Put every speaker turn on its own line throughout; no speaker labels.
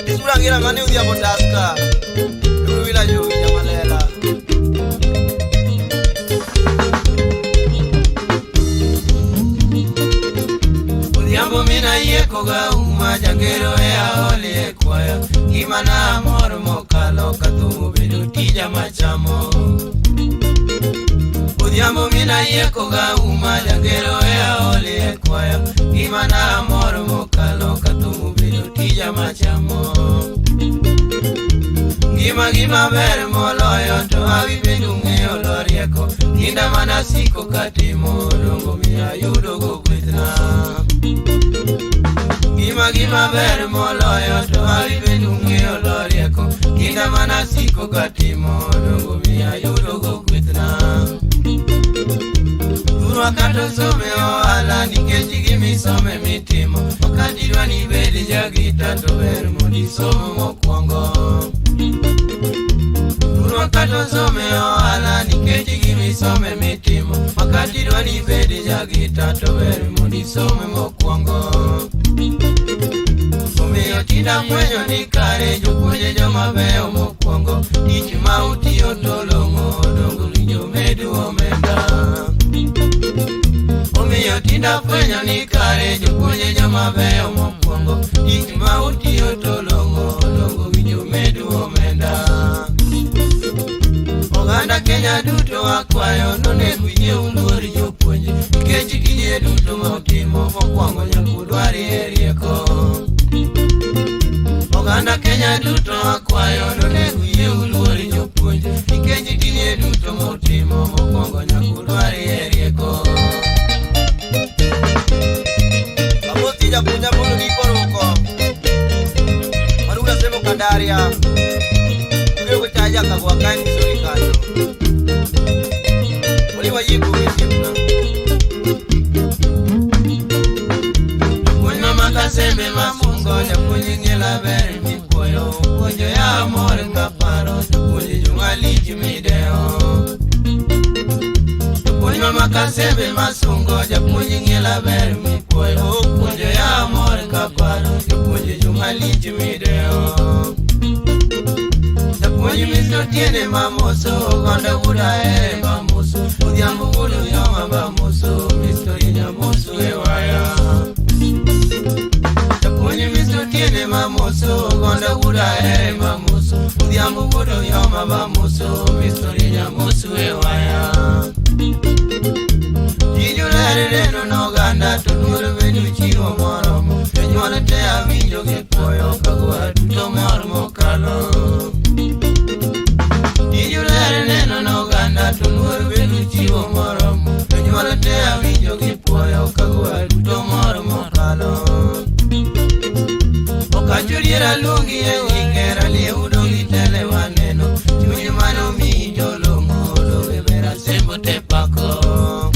Isurangira mane odhiambo taska. Wila jowi jamalela. Odhiambo mina yieko ga uma jangero e aoli e kwaya. Gimana amor mokalo ka thum obedo tija machamo. Odhiambo mina yieko ga uma jangero e aoli e kwaya. Gimana amor mokalo ka thum obedo tija machamo. Gima gima ber moloyo to awi bedo ng'eyo lo rieko. Kinda mana siko katimo dongo miyo ayudo go gwethna. Gima gima ber moloyo to awi bedo ng'eyo lo rieko. Kinda mana siko katimo dongo miyo ayudo go gwethna. Thurwa kata some ohala nikech gimisome mitimo. Wakati idwa ni ibed jagita to ber mondo isom mokwongo. Thurwa kata some ohala nikech gimisome mitimo. Wakati idwa ni ibed jagita to ber mondo isom mokwongo. Omiyo tinda fwenyo ni kare jopuonje joma beyo mokwongo. Tich ma utiyo to long'o dongo winjo medu omenda. Omiyo tinda fwenyo ni kare jopuonje joma beyo mokwongo. Tich ma utiyo to long'o dongo winjo medu omenda. Oganda Kenya duto akwayo nonego yie uluor jopuonje nikech tije duto mautimo mokwongo nyaka udwarie rieko. Oganda Kenya duto akwayo nonego yie uluor jopuonje nikech tije duto mautimo mokwongo nyaka udwarie rieko. Amosi japuonj Amolo gi koruko. Marula semo Kandaria. Ubiro kochaja kagwa ka nyiso ni kanyo. Oliwa yie kuom osiepna. Japuonj mama Kasembe masungo japuonj ng'ela ber mipuoyo. Puonjo ya mor kaparo japuonj jong'alich midewo. Japuonj mama Kasembe masungo japuonj ng'ela ber mipuoyo. Puonjo ya mor kaparo japuonj jong'alich midewo. Japuonj Mr. Tiende mamoso gondo wuoda e mamoso. Odhiambo wuod Oyoma mamoso Mr. Inyamoso e waya. Japuonj Mr. Tiende mamoso gondo wuoda e mamoso. Odhiambo wuod Oyoma mamoso Mr. Inyamoso e waya. Tiju ler neno n'oganda to luor bedo chiwo moromo. Jonyuol te awinjo gi puoyo kagwa duto mor mokalo. Tiju ler neno n'oganda to luor bedo chiwo moromo. Jonyuol te awinjo gi puoyo kagwa duto mor mokalo. Okacho diera luongi e nyinge ralieudo gi tele waneno. Chuny manomiyi jolong'o doge ber asembo te pako.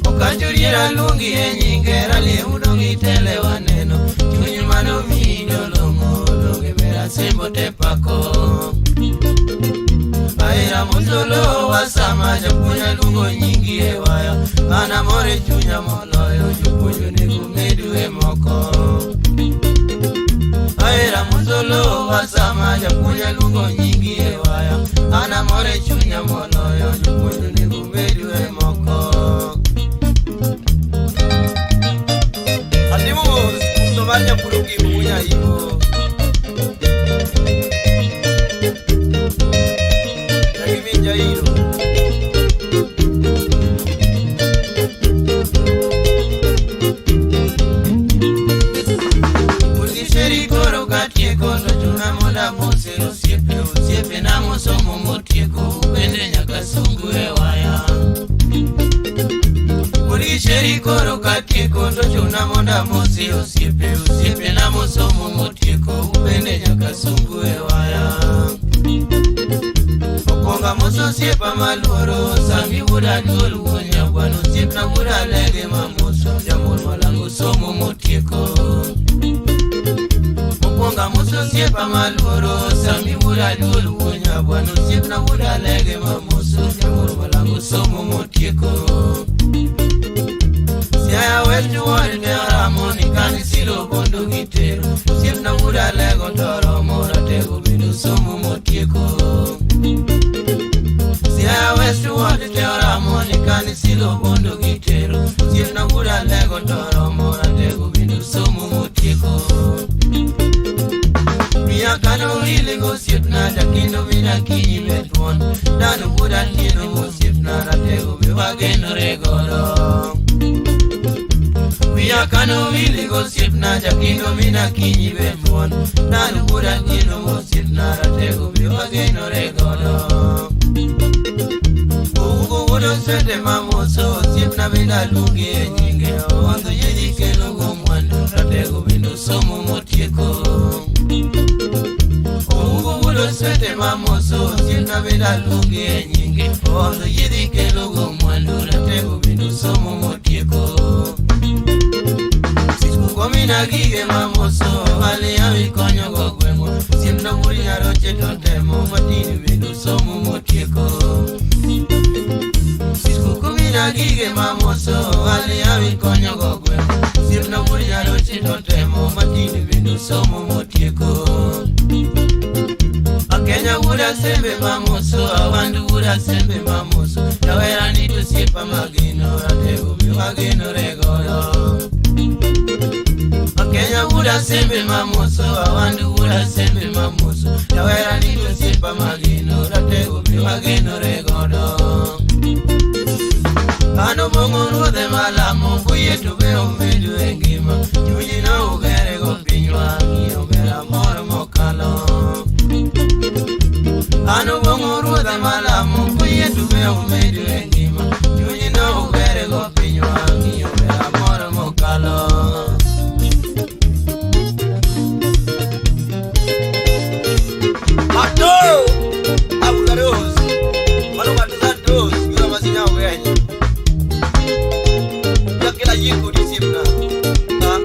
Okacho diera luongi e nyinge ralieudo gi tele waneno. Chuny manomiyi jolong'o doge ber asembo te pako. Ahera mosolo wasama japuonj aluongo nyingi e waya. An amor e chunya moloyo jopuonj onego medu e moko. Ahera mosolo wasama japuonj aluongo nyingi e waya. An amor e chunya moloyo jopuonj onego medu e moko. Atimo mos kuso mar japur Okingo Munya Ibo. Jagi min Jairo. Puonj koro katieko to chuna mondo amose osiepe osiepena mosomo motieko bende nyaka sungu e waya. Puonj koro katieko to chuna mondo amose osiepe osiepena mosomo motieko bende nyaka sungu e waya. Okwongo amoso osiepa maluoro Sami wuod Aduol wuon Nyagwano osiepna wuod Alege mamoso jamor malango somo motieko. Mamoso siepa maluoro sami wuda duol wuonya bwana osiepna wuda lege mamoso jamur malango somo motieko. Siaya West Ward ne oramo ni kanisilo bondo gitero osiepna wuda lego toromo ratego bedo somo motieko. Siaya West Ward te oramo ni kanisilo bondo gitero osiepna wuda lego toromo ratego bedo somo motieko. Kano wile gosiepna jakindo mina kinyi betuon dano wuda tieno gosiepna ratego be wagenore godo. Wiya kano wile gosiepna jakindo mina kinyi betuon dano wuda tieno gosiepna ratego be wagenore godo. Ugo wudo sete mamoso osiepna benda luongi e nyinge oondho yedhi kelo go mwandu ratego bendo somo motieko. Sete mamoso osiepna benda luongi e nyinge oondho yedhi kelo go mwandu ratego bendo somo motieko. Siskukomina gige mamoso ali awi konyo go gweng'wa osiepna wuod nyaroche to temo matini bendo somo motieko. Siskukomina gige mamoso ali awi konyo go gweng'wa osiepna wuod nyaroche to temo matini bendo somo motieko. Kenya wuda sembe mamoso awandu wuda sembe mamoso jawera ni tosiepa mageno ratego be wagenore godo. Kenya wuda sembe mamoso awandu wuda sembe mamoso jawera ni tosiepa mageno ratego be wagenore godo. Ano bongo ruodhe malamo kuyie to be omedo e ngima chunyi no ugere go pinywa ng'iyo ber amor mokalo. Ano bongo ruodha malamo kuyie to be omedo e ngima chunyi no ugere go pinywa ng'iyo ber amor mokalo.
Mato! Abularos! Mano matuzatos! Yura masinya ugenyo. Yakela yiko disipna. Ha?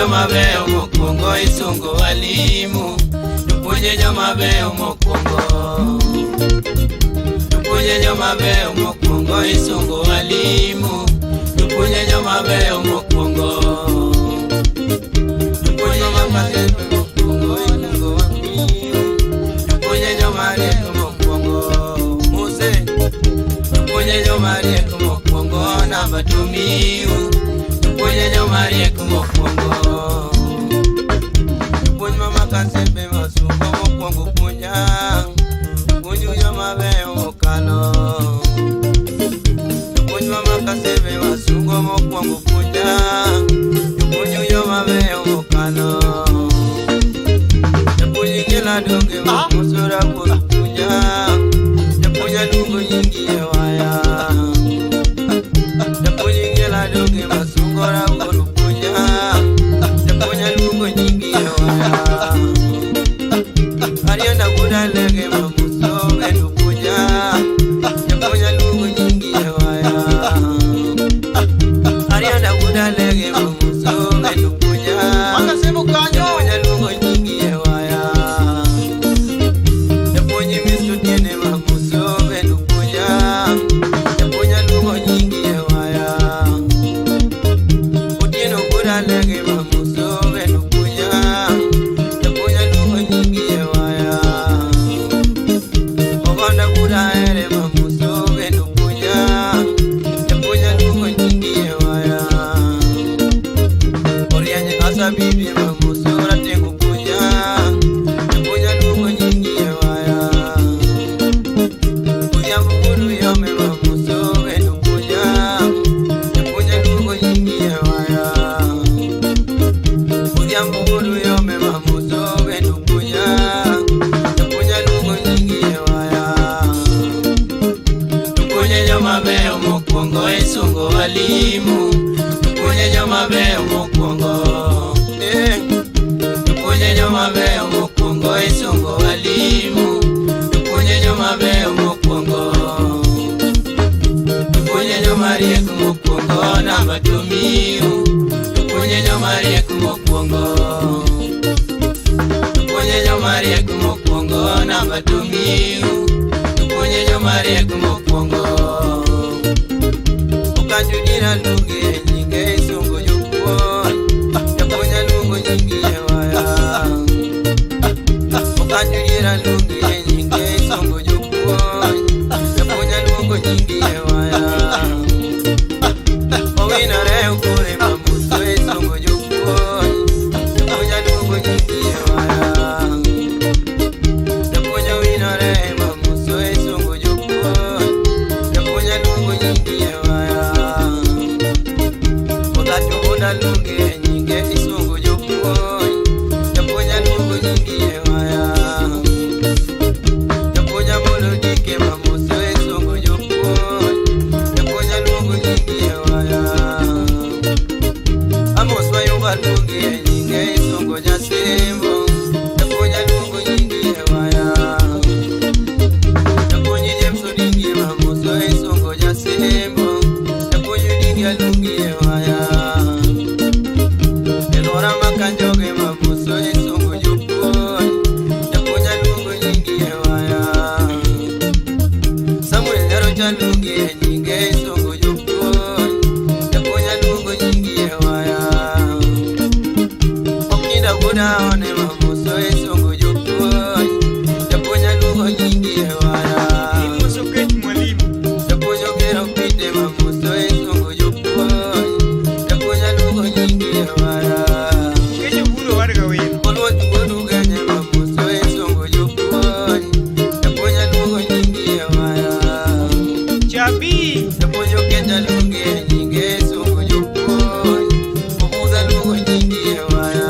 Mabeyo mokwongo isungo walimu jopuonje joma beyo mokwongo jopuonje joma beyo mokwongo isungo walimu jopuonje joma beyo mokwongo jopuonje joma beyo mokwongo isungo walimu jopuonje joma riek mokwongo Mose jopuonje joma riek mokwongo namba tumiu jopuonje joma riek mokwongo. Jopuonj mama kasembe masungo mokwongo puonja jopuonj joma beyo mokalo. Jopuonj mama kasembe masungo mokwongo puonja jopuonj joma beyo mokalo. Japuonj ng'ela donge mamoso rabuor puonja japuonj aluongo nyingi e waya. Japuonj ng'ela donge masungo rabuor puonja japuonj aluongo nyingi e waya. Arienda wuda lege mamoso bendo puonja japuonj aluongo nyingi e waya. Arienda wuda lege mamoso bendo puonja japuonj aluongo nyingi e waya. Japuonj miso tiende mamoso bendo puonja japuonj aluongo nyingi e waya. Otieno wuda lege mamoso bendo puonja japuonj aluongo nyingi e waya. Ogonda wuda ere mamoso bendo puonja japuonj aluongo nyingi e waya. Orieny asabibi mamoso ratego puonja japuonj aluongo nyingi e waya. Odhiambo wuod yome mamoso bendo puonja japuonj aluongo nyingi e waya. Odhiambo wuod yome mamoso bendo puonja japuonj aluongo nyingi e waya. Jopuonje joma beyo mokwongo isungo walimu jopuonje joma beyo mokwongo jopuonje joma beyo mokwongo isungo walimu namba tomiu. Tupuonje joma riek mokwongo. Tupuonje joma riek mokwongo namba tomiu. Tupuonje joma riek mokwongo.
Okanjo dira luongi e nyinge isungo jopuonj. Japuonj aluongo nyingi e waya. Okanjo dira luongi e nyinge isungo jopuonj. Japuonj aluongo nyingi e waya. Owinore okore mamuso isungo jopuonj. Japuonj aluongo nyingi e waya. Japuonj owinore mamuso isungo jopuonj. Japuonj aluongo nyingi e waya. Odhacho wuoda luongi e nyinge isungo jopuonj. Japuonj aluongo nyingi e waya. Japuonj amolo dike mamuso isungo jopuonj. Japuonj aluongo nyingi e waya. Amos Wayuba luongi e nyinge isungo jasimbo. Japuonj aluongo nyingi e waya. Japuonj James Odingi mamuso isungo jasimbo. Japuonj Odingi aluongi e waya. Elora makanjoge mamuso isungo jopuonj. Japuonj aluongo nyingi e waya. Samuel Nyarocha aluongi e nyinge isungo jopuonj. Japuonj aluongo nyingi e waya. Okinda wuoda one mamuso isungo jopuonj. Japuonj aluongo nyingi e waya.
Imoso kech mwalimu.
Japuonj ogero pite mamuso isungo jopuonj. Japuonj aluongo nyingi e waya.
Kech oburo warga wino.
Oluoch wuod Ugenya mamuso isungo jopuonj. Japuonj aluongo nyingi e waya.
Chabi.
Japuonj oketa luongi e nyinge isungo jopuonj. Obudha luongo nyingi e waya.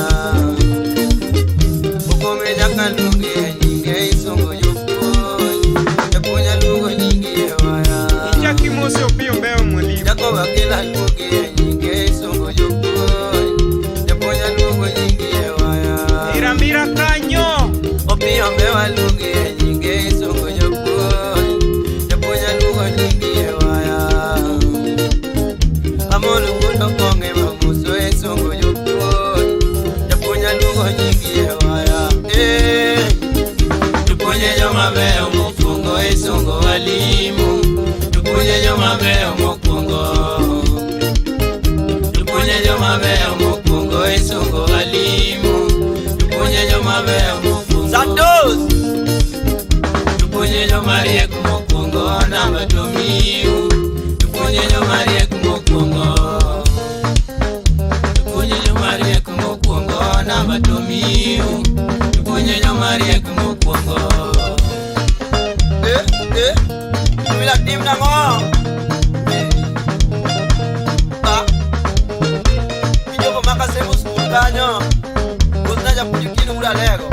Okome jaka luongi e nyinge isungo jopuonj. Japuonj aluongo nyingi e waya.
Ichak imose Opiyo Mbewa mwalimu.
Jacob Akela luongi e nyinge isungo jopuonj. Japuonj aluongo nyingi e waya.
Iramira kanyo.
Opiyo Mbewa luongi e nyinge isungo jopuonj. Japuonj aluongo nyingi e waya. Amolo wuod Okong'e mamuso isungo jopuonj. Japuonj aluongo nyingi e waya. Eh.
Tupuonje joma beyo mokwongo isungo walimu. Tupuonje joma beyo mokwongo. Tupuonje joma beyo mokwongo isungo walimu. Tupuonje joma beyo mokwongo.
Santos!
Tupuonje joma riek mokwongo namba tomiu. Tupuonje joma riek mokwongo. Tupuonje joma riek mokwongo namba tomiu. Tupuonje joma riek mokwongo.
Eh, eh. Wila tim nang'o? Eh. Ah. Kijogo maka sembo skul kanyo. Kosna japuonj kiny wuod Alego.